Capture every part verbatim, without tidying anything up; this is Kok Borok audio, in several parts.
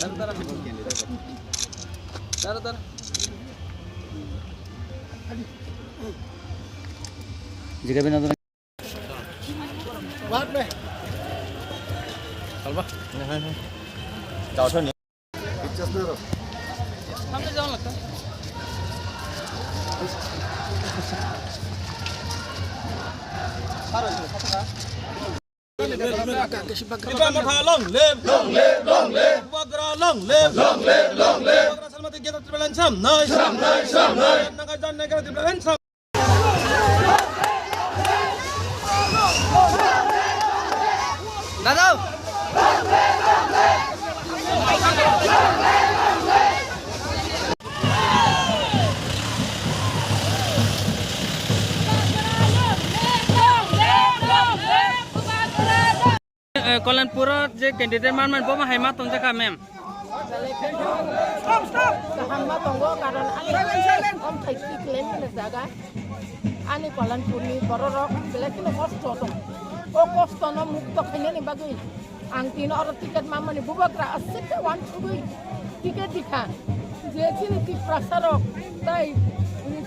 Tara, tara. Tara, tara. Jika bina Salva. Jao soni. Tipra Motha long live, long live, long live. Bubagra long live, long live, long live. Bubagra Salmati Geta Tipra Land Sam nai, sam nai, sam nai. Naga Jan Naga Tipra Land Sam. Dada. Eh, Kolanpuro je candidate man man bo ma hai ma tong jaka mem. Kaham ma tongo, karon ani om thai si claim ni jaga. Ani Kolanpurni bororok belai kheno kosto tong. O kostono mukto khainani bagwi ang tino oro ticket mamani bubagra aswk khe uansugwi ticket dikha. Je chini Tiprasarok tai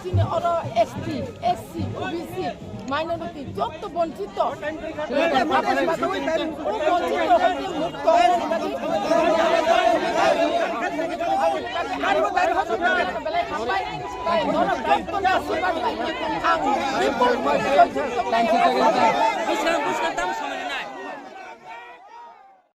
chini oro S T, S C, O B C, minority, jotto bonchito. O bonchito hoite mukto. Belai hambai, tai norok jotto ni asirwad bai. Ang bipul vote joychukjak lai. Buskang, buskang, tam samani.